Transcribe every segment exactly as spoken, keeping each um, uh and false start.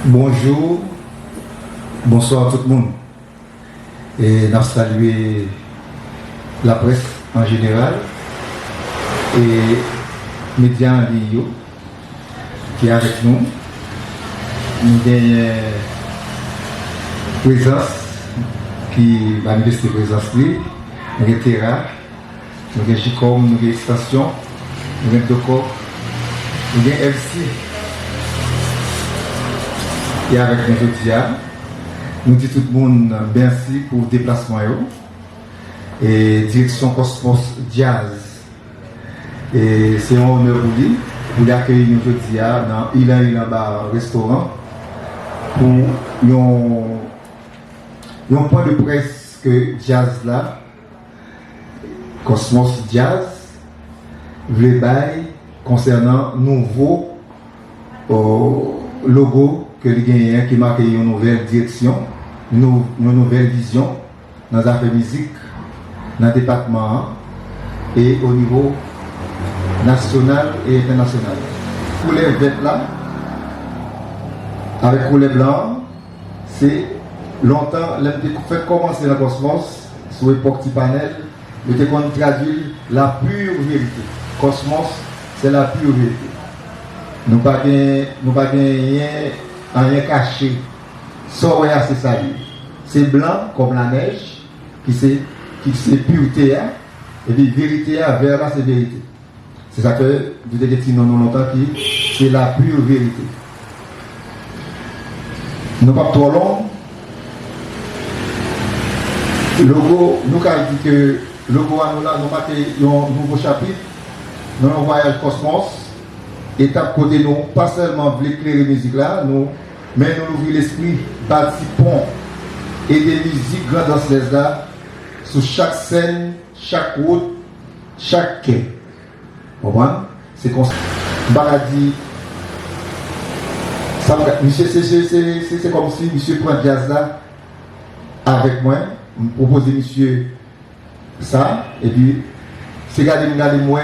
Bonjou, bonswa tout moun. E n ap salye laprès an jeneral e medya an liy yo ki avèk nou. Nou genyen Prezans ki manifeste prezans li. Nou gen Tera, nou gen Jikòm, nou gen Ekstansyon, nou gen Dokò, nou gen F C ki avèk nou jodi a. Nou di tout moun mèsi pou deplasman yo. E direksyon Kòsmòs Djaz, e se yon onè pou li, pou li akeyi nou jodi a nan Ilan Ilan Bar Restaurant pou yon, yon pwen de près ke djaz la, Kòsmòs Djaz, vle bay konsènan nouvo, o, logo ke li genyen ki make yon nouvèl direksyon, nou, yon nouvèl vizyon nan zafè mizik nan depatman an e o nivo nasyonal e entènasyonal. Koulè vèt la avèk koulè blan an, se lontan, lè m te fèk kòmanse nan Kòsmòs, sou epòk Ti Panèl, yo te konn tradui l la pure vérité. Kòsmòs, c'est la pure vérité. Nou pa gen, nou pa genyen anyen kache. Sa w wè a, se sa l ye. Se blan kòm lanèj, ki se, ki se pirte a, epi verite a, vè la, se verite. Se sa k fè nou te gen ti non nou lontan ki se la pure vérité. Nou p ap twò long. Logo, nou ka di ke logo a nou la, nou make yon nouvo chapit nan yon vwayaj Kòsmòs, etap kote nou pa sèlman vle klere mizik la, nou, men nou louvri lespri, bati pon, ede mizik gran dansèz la sou chak sèn, chak wout, chak kè. Konprann? Se konsa. M pa ka di sa m ka, misye, se, se, se, se, se kòmsi misye pran djaz la avèk mwen. M pwopoze misye sa, epi se gade m gade m wè,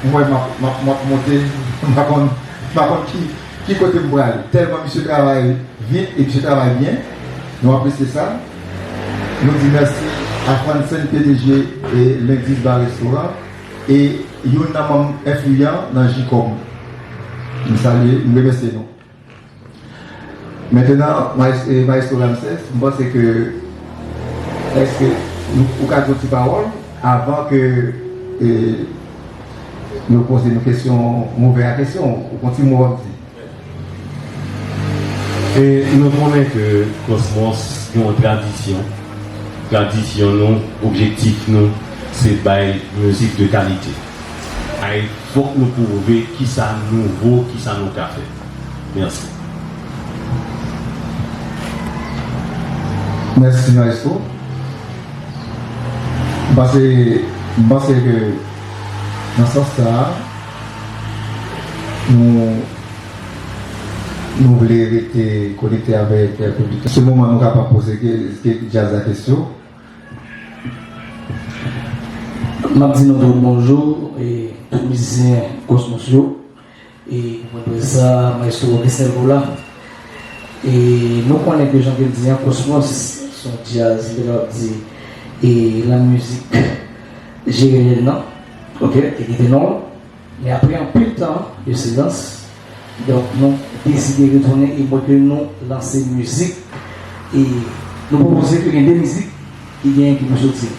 m wè m ap, m ap, m ap monte, m pa konn, m pa konn ki, ki kote m prale. Tèlman misye travay vit e misye travay byen, nou apresye sa. Nou di mèsi a Francine P D G e Lendis Bar Restaurant e youn nan manm enfliyan nan Jikòm. M salye, m remèsye nou. Mentenan, Maes-, eh, Maestro Ramsès, m panse ke, èske nou, ou ka di yon ti pawòl avan ke, eh, nou poze nou kesyon, m ouvè a kesyon, ou gon ti mo w ap di? E nou konnen ke Kòsmòs gen yon tradisyon. Tradisyon nou, objektif nou, se bay mizik de kalite. Ay, fòk nou pwouve kisa nou vo, kisa nou ka fè. Mèsi. Mèsi, Maestro. M panse, m panse ke nan sans sa a, nou, nou vle rete konekte avèk, eh, piblik la. Se moman nou kapab poze ke, ke djaz la kesyon. M ap di nou tout bonjou, e tout mizisyen Kòsmòs yo. E pou mwen, prezan, Maestro Kesnel Poula. E nou konnen ke, jan ke m di an, Kòsmòs se yon djaz, m te kapab di, e la mizik jeremyèn nan, ok, te kite non l. Men apre anpil tan de silans, donk, nou deside retounen e mwen ke nou lanse mizik. E nou pwopoze ke gen de mizik ki genyen ki pou soti.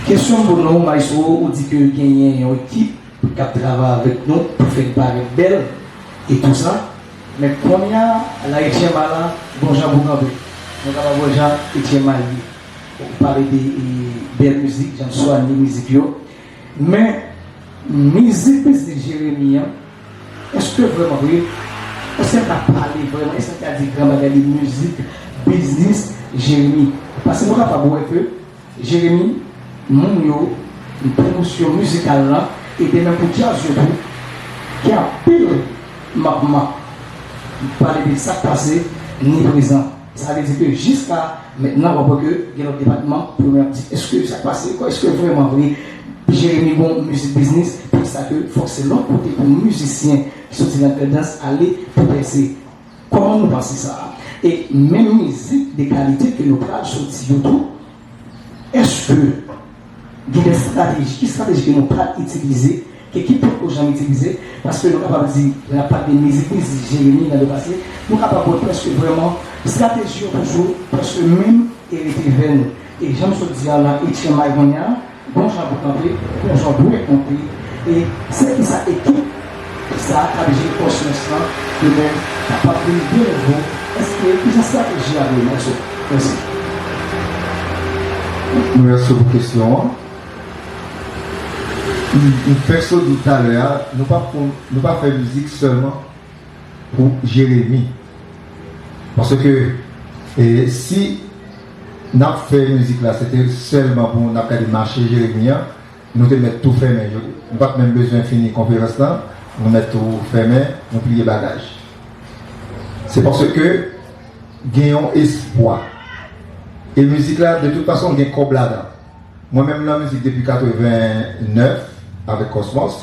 Kesyon pou nou, Maestro, ou di ke genyen yon ekip k ap travay avèk nou pou fè n parèt bèl e tou sa. Men kounye a, la Etienne la, bon jan pou kanpe. Nou kapab wè jan Etienne ye. Ou pale de, e, bèl mizik, jan l swanye mizik yo. Men, mizik biznis Jeremi an, èske vrèman vre, èske n ka pale vrèman, èske n ka di gran bagay de mizik biznis Jeremi? Paske nou kapab wè ke Jeremi, moun yo, pwomosyon mizikal la, e de menm pou djaz yo tou, gen anpil mank, mank. M pale de sa k pase, ni prezan. Sa vle di ke jiska mentnan, w ap wè ke gen lòt depatman, pou yo menm ap di, èske sa k pase, èske vrèman vre, Jeremi gon mizik biznis, poukisa ke fòk se lòt kote pou mizisyen ki soti nan grandans ale pou pèse? Kòman nou panse sa a? E menm mizik de kalite ke nou pral soti yo tou, èske gen de estrateji, ki estrateji ke nou pral itilize, ke ki pòt ou janm itilize, paske nou kapab di, lè n ap pale de mizik, mizik Jeremi nan lepase, nou kapab wè prèske vrèman estrateji yo toujou prèske menm e rete vè nou. E jan m sot di a la, Etchenmay kounye a, gon jan pou kanpe, gon jan dwe kanpe, e se ki sa ekip sa a k ap jere Kòsmòs lan, demen kapab vin de nouvo, èske ki jan estrateji a dwe mache? Mèsi. Mèsi pou kesyon an. M m fèk sot di w talè a, nou p ap kon- nou p ap fè mizik sèlman pou Jeremi. Paske e, si n ap fè mizik la, se te sèlman pou n ap gade mache Jeremi an, nou te mèt tou fèmen. Nou pa t menm bezwen fini konferans lan, nou mèt tou fèmen, nou pliye bagaj. Se paske gen yon espwa. E mizik la, de tout fason, gen kòb ladan. Mwen menm nan mizik depi katreven nèf avèk Kòsmòs.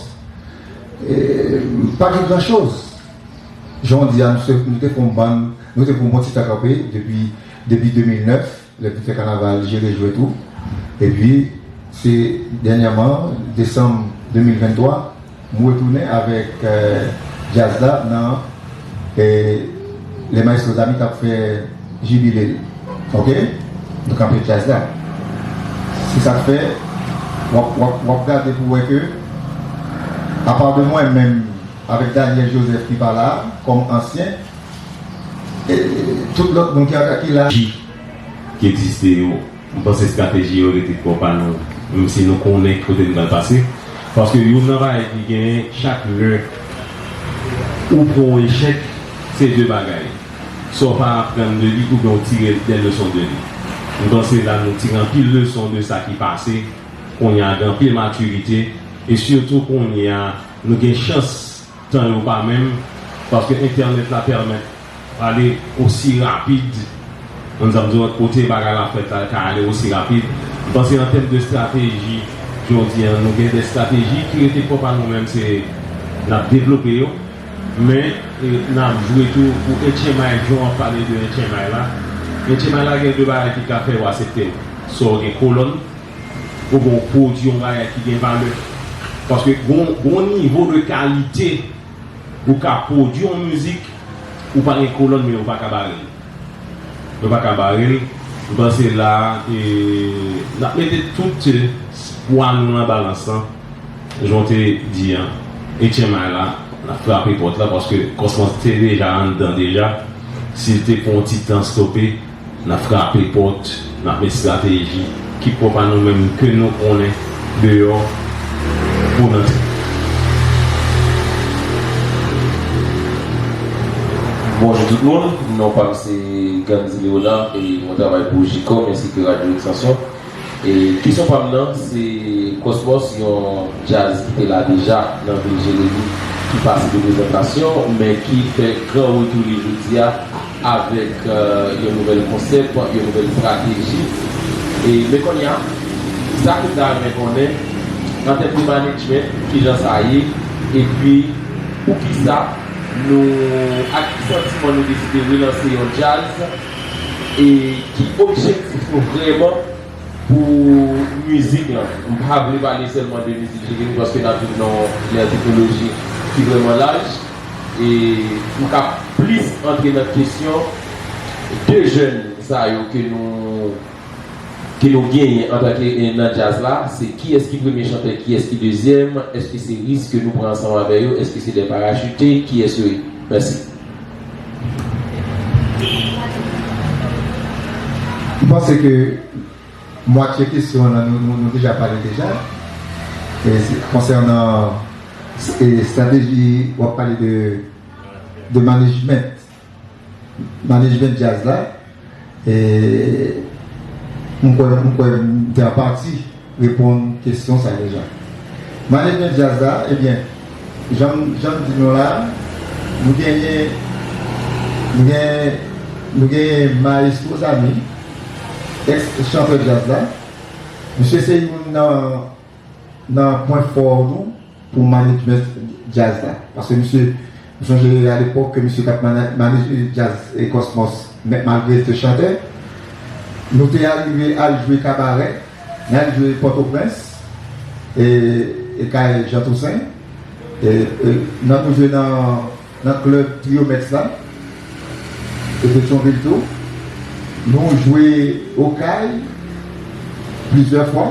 E, pa gen gran choz. Jan w di a, nou se- nou te fè yon bann, nou te fè yon bon ti tan kanpe depi, depi de mil nèf, lè nou te fè kanaval Jere Jwe tou. Epi, se dènyèman, desanm de mil venntwa, m retounen avèk eh, djaz la nan eh, lè Maestro Zami t ap fè jibile l. Oke? Nou kanpe djaz la. Se sa k fè, w ap, w ap, w ap gade pou wè ke, apa de mwen menm, avèk Daniel Joseph ki pa la, kòm ansyen, e, tout lòt moun ki, ki la. Ki egziste yo, m panse estrateji yo rete twò pa nou, menm si nou konnen ki kote n pral pase. Paske youn nan bagay ki genyen, chak lè ou pran yon echèk, se de bagay. Swa w pa aprann de li oubyen w tire de leson de li. M panse la nou tire anpil leson de sa ki pase, kounye a gen anpil matirite, e sitou kounye a nou gen chans tan yo pa menm, paske entènèt la pèmèt ale osi rapid, konn sa m di w, kote bagay la fèt la ka ale osi rapid. M panse an tèm de estrateji, jodi a nou gen de estrateji ki rete pwòp a nou menm, se n ap devlope yo, men e, n ap jwe tou pou Etchenmay, jan w ap pale de Etchenmay la. Etchenmay la gen de bagay ki ka fè yo aksepte w. Swa w gen kolòn, ou gen w pwodui yon bagay ki gen valè. Paske gon gon nivo de kalite ou ka pwodui yon mizik, ou pa gen kolòn men yo pa ka bare l. Yo pa ka bare l. M panse la e, n ap mete tout pwa nou nan balans lan. Jan w te di an, Etchenmay la, n ap frape pòt la paske Kòsmòs te deja anndan deja. Si l te pran yon ti tan stope, n ap frape pòt, n ap met estrateji ki pwòp a nou menm ke nou konnen deyò pou n antre. Bonjou tout moun, non pa m se Gandhi Leonard e mwen travay pou Jikòm ensi ke Radyo Ekstansyon. E kesyon pa m nan se Kòsmòs, yon djaz ki te la deja nan vil Jeremi, ki pase de prezantasyon men ki fè gran retou li jodi a avèk yon nouvèl konsèp, yon nouvèl estrateji. E men kounye a, sa ke m ta renmen konnen an tèm de management, kijan sa ye, epi poukisa nou, ak ki santiman nou deside relanse yon djaz e ki objektif nou vrèman pou mizik lan. M pa vle pale sèlman de mizik Jeremi paske n ap viv nan yon lè teknoloji ki vrèman laj e m ka plis antre nan kesyon de jèn sa yo ke nou ke nou genyen antanke nan djaz la, se kiyès ki premye chantè, kiyès ki dezyèm, èske se risk ke nou pran ansanm avè yo, èske se de parachite, kiyès yo ye? Mèsi. M panse ke mwatye kesyon an nou, nou, nou deja pale deja. E se- konsènan e, estrateji, w ap pale de, de management. Management djaz la. E, m kwè, m kwè m te an pati reponn kesyon sa deja. Management djaz la, ebyen, jan m jan m di nou la, nou genyen, nou genyen, nou genyen Maestro Zami, èks chantè djaz la. Misye se youn nan, nan pwen fò nou pou management djaz la. Paske misye M sonje alepòk ke misye t ap mana- maneje djaz e Kòsmòs, men malgre l te chantè, nou te arive al jwe kabarè, n al jwe Pòtoprens, e, e kay Jean Toussaint, e, e, nan nou jwe nan, nan klèb Triomex la, e Petyonvil tou. Nou jwe Okay plizyè fwa,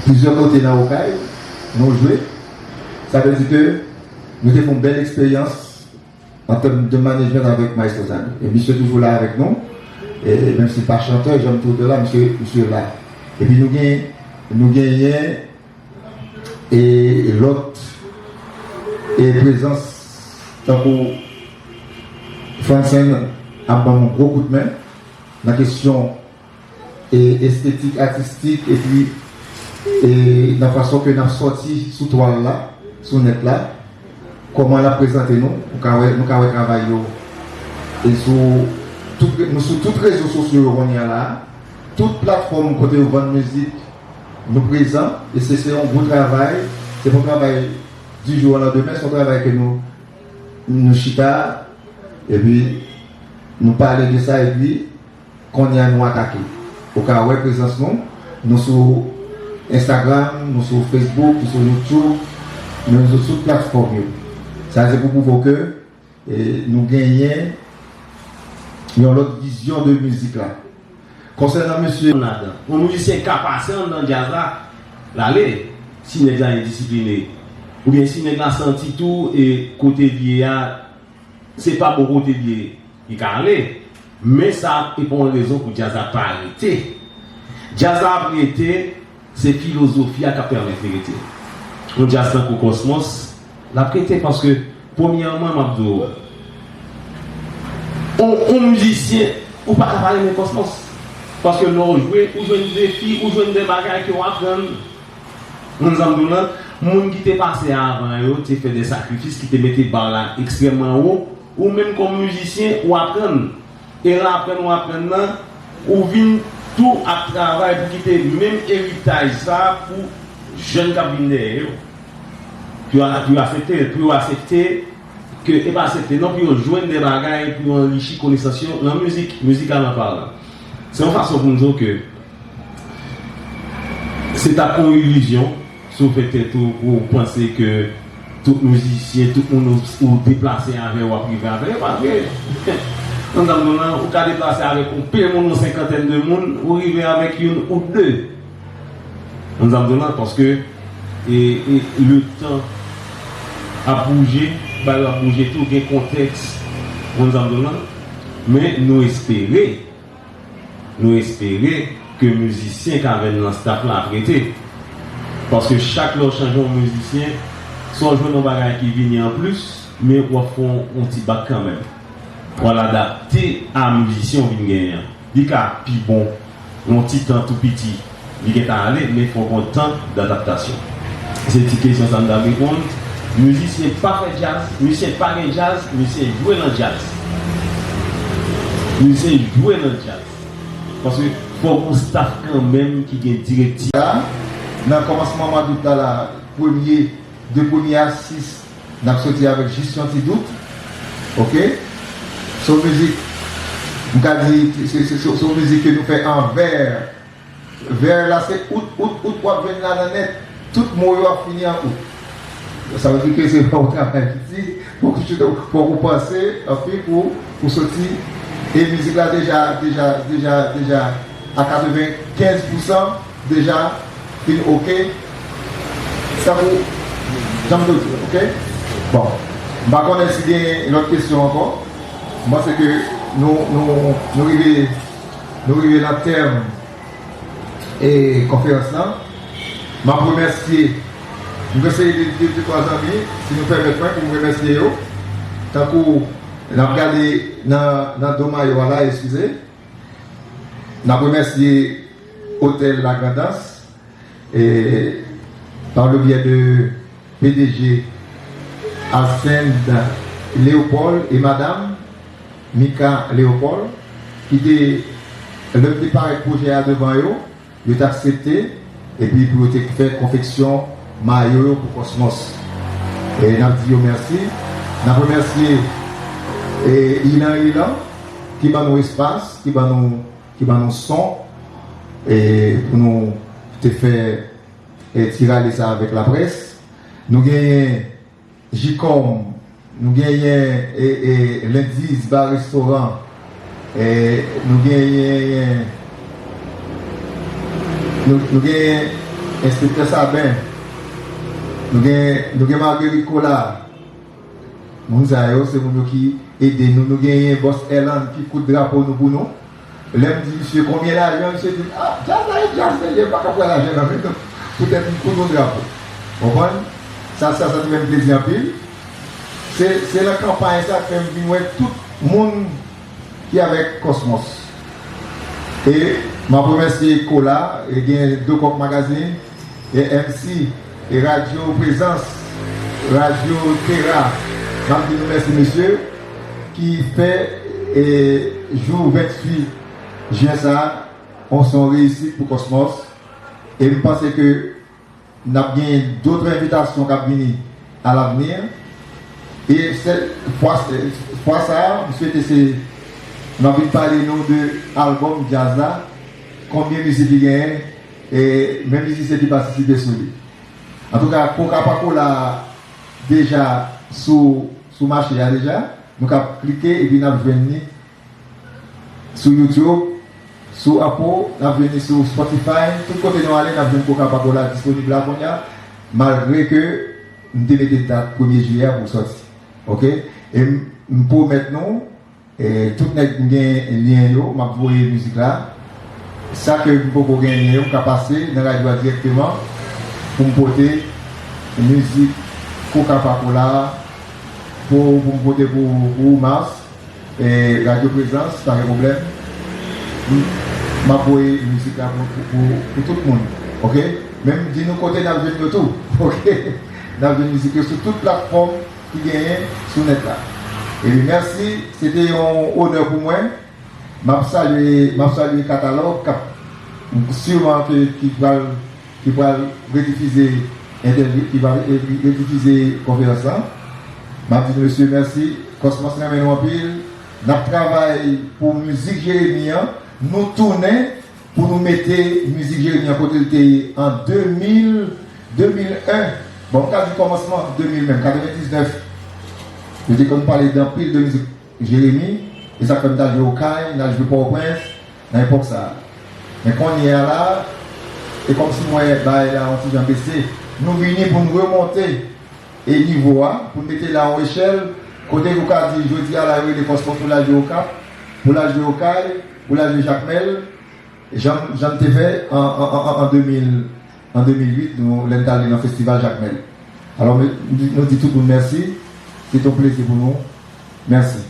plizyè kote nan Okay, nou jwe. Sa vle di ke nou te fè yon bèl eksperyans an tèm de management avèk Maestro Zani. E misye toujou la avèk nou. E menm si l pa chantè, jan m toujou la, misye, misye la. Epi nou gen, nou genyen e lòt e prezans tankou Francine ap ban m yon gwo kout men nan kesyon e estetik, atistik, epi e nan fason ke n ap sòti sou twal la, sou nèt la, kòman l ap prezante nou, nou ka wè, nou ka wè travay yo. E sou tout, nou sou tout rezo sosyo yo kounye a la, tout platfòm kote yo vann mizik, nou prezan, e se, se yon gwo travay, se pa yon travay du jour au lendemain, se yon travay ke nou, nou chita, epi nou pale de sa, epi kounye a nou atake. Ou ka wè prezans nou, nou sou Instagram, nou sou Facebook, nou sou YouTube, nou sou tout platfòm yo. Sa se pou pwouve ke, e, nou genyen yon lòt vizyon de mizik la. Konsènan mesye ladan, yon mizisyen ka pase anndan djaz la, l ale, si nèg la endisipline, oubyen si nèg la santi tou, e kote l ye a, se pa bon kote l ye, li ka ale. Men sa e pa yon rezon pou djaz la pa rete. Djaz la ap rete, se filozofi a k ap pèmèt li rete. Yon djaz tankou Kòsmòs, l ap rete paske, premyèman, m ap di w, yon, yon mizisyen, ou pa ka pa renmen Kòsmòs. Paske lè w jwe, ou jwenn defi, ou jwenn de bagay ke w aprann. Moun sa m di w lan, moun ki te pase avan yo te fè de sakrifis ki te mete ba la ekstrèmman wo. Ou menm kòm mizisyen, ou aprann. E nan aprann ou aprann nan, ou vin tou ap travay pou kite menm eritaj sa a pou jèn k ap vin dèyè yo. Pou yo, pou yo aksepte, pou yo aksepte ke, e pa aksepte non, pou yo jwenn de bagay, pou yo anrichi konesans yo nan mizik, mizikaman palan. Se yon fason pou m di w ke se t ap yon ilizyon, si w fè tèt ou, ou panse ke tout mizisyen, tout moun ou, ou deplase avè w ap rive avè yo, pa vre. Nan zòn nou lan, ou ka deplase avèk yon pil moun, yon senkantèn de moun, ou rive avèk youn ou de. Nan zòn nou lan, paske, e, e, le tan ap bouje, bagay yo ap bouje tou, gen kontèks, nan zòn nou lan. Men nou espere, nou espere ke mizisyen k avè n nan staff la ap rete. Paske chak lè w chanje yon mizisyen, swa w jwenn yon bagay ki vini anplis, men w ap fè yon, yon ti bak kanmenm. W al adapte a mizisyen w vin genyen an. Li ka pi bon yon ti tan tou piti, li gentan ale, men fò w gen yon tan dadaptasyon. Se ti kesyon sa m t ap reponn. Mizisyen pa fè djaz, mizisyen pa gen djaz, mizisyen jwe nan djaz. Mizisyen jwe nan djaz. Paske fò w gen yon staff kanmenm ki gen direktiv. La, nan kòmansman mwa dout la, la, premye, de premye a sis, n ap soti avèk jis yon ti dout. Oke? Se yon mizik, m ka di, se, se, se, se yon mizik ke nou fè an vè. Vè la, se out, out, out, w ap jwenn ladan nèt. Tout mo yo ap fini an out. Sa vle di ke se pa yon travay ki di, fòk ou chita, fòk ou panse anpil pou, pou soti. E mizik la deja, deja, deja, deja a katrevenkenz pousan deja fin oke. Tankou jan m te di, oke? Bon, m pa konnen si gen lòt kesyon ankò. M panse ke nou, nou, nou rive, nou rive nan tèm e konferans lan. M ap remèsye, m eseye de, de, de twa zanmi, si nou pèmèt mwen, pou m remèsye yo. Tankou n ap gade nan, nan do mayo a la, eskize. N ap remèsye Otèl Lagrandans, e, par le biais de P D G Alcinde Léopold e madam Mika Léopold, ki te, lè m te parèt pwojè a devan yo, yo te aksepte, epi pou yo te fè konfeksyon mayo yo pou Kòsmòs. E n ap di yo mèsi. N ap remèsye, e, Ilan Ilan ki ban nou espas, ki ban nou, ki ban nou son, e, pou nou te fè, e, ti rale sa avèk laprès. Nou genyen Jikòm, nou genyen, e, e, Lendis Bar Restoran, e, nou genyen, nou, nou genyen Enspektè Saben, nou gen, nou gen Marguerite Kola. Moun sa yo, se moun yo ki ede nou. Nou genyen Bòs Erland ki koud drapo nou pou nou. Lè m di misye konbyen lajan, misye di m, "Ah, djaz la e djaz, mesye, m pa ka pran lajan nan men nou." Poutèt m koud yon drapo. Konprann? Sa, sa, sa te fè m plezi anpil. Se, se nan kanpay sa k fè m vin wè tout moun ki avèk Cosmos. E m ap remèsye Kola, e gen Dokòk Magazine, e M C, e Radyo Prezans, Radyo Tera. M ap di nou mèsi, mesye, ki fè, e, jou venntuit jen sa a, on se yon reyisit pou Cosmos. E m panse ke n ap gen dòt envitasyon k ap vini alavni. E se, fwa, fwa sa a, m swete se, n ap vin pale nou de albòm djaz la, konbyen mizik li genyen, e men mizisyen ki patisipe sou li. Antouka, Coca Pacola deja sou, sou mache a deja. Nou ka klike epi n ap jwenn li sou YouTube, sou Apple, n ap jwenn li sou Spotify. Tout kote nou ale, n ap jwenn Coca Pacola disponib la kounye a, malgre ke m te mete dat premye jiyè a pou l sòti. Oke? E m, m pwomèt nou, e, tout nèg m gen lyen yo, m ap voye mizik la. Sa ke m poko gen lyen yo, m ka pase nan radyo a dirèkteman pou m pote mizik Coca Pacola pou, pou m pote pou, pou Mars. E, Radyo Prezans, pa gen pwoblèm. M, m ap voye mizik la pou, pou, pou, pou tout moun. Oke? Men m di nou kote n ap jwenn yo tou. Oke? N ap jwenn mizik yo sou tout platfòm ki genyen sou nèt la. Epi mèsi, se te yon onè pou mwen. M ap salye, m ap salye Katalòg k ap siman ke, ki pral, ki pral redifize entèvyou, ki va re-, redifize konferans lan. M ap di nou mesye mèsi. Cosmos renmen nou anpil. N ap travay pou mizik Jeremi an. Nou tounen pou nou mete mizik Jeremi an kote l te ye an de mil, de mil en. Bon, m ka di kòmansman de mil menm, katrevendiznèf. Yo te konn pale de anpil de mizik Jeremi, e sa k fè m t al jwe Okay, n al jwe Pòtoprens nan epòk sa a. Men kounye a la, e kòmsi m wè bagay la yon ti jan bese. Nou vini pou n remonte e nivo a, pou n mete l a yon echèl, kote ou ka di, jodi a la, yo rele Cosmos pou l al jwe Okap, pou l al jwe Okay, pou l al jwe Jakmèl, jan, jan n te fè an, an, an, an de mil, an de mil uit, nou, lè n t ale nan festival Jakmèl. Alò, nou, nou di tout moun mèsi, se te yon plezi pou nou. Mèsi.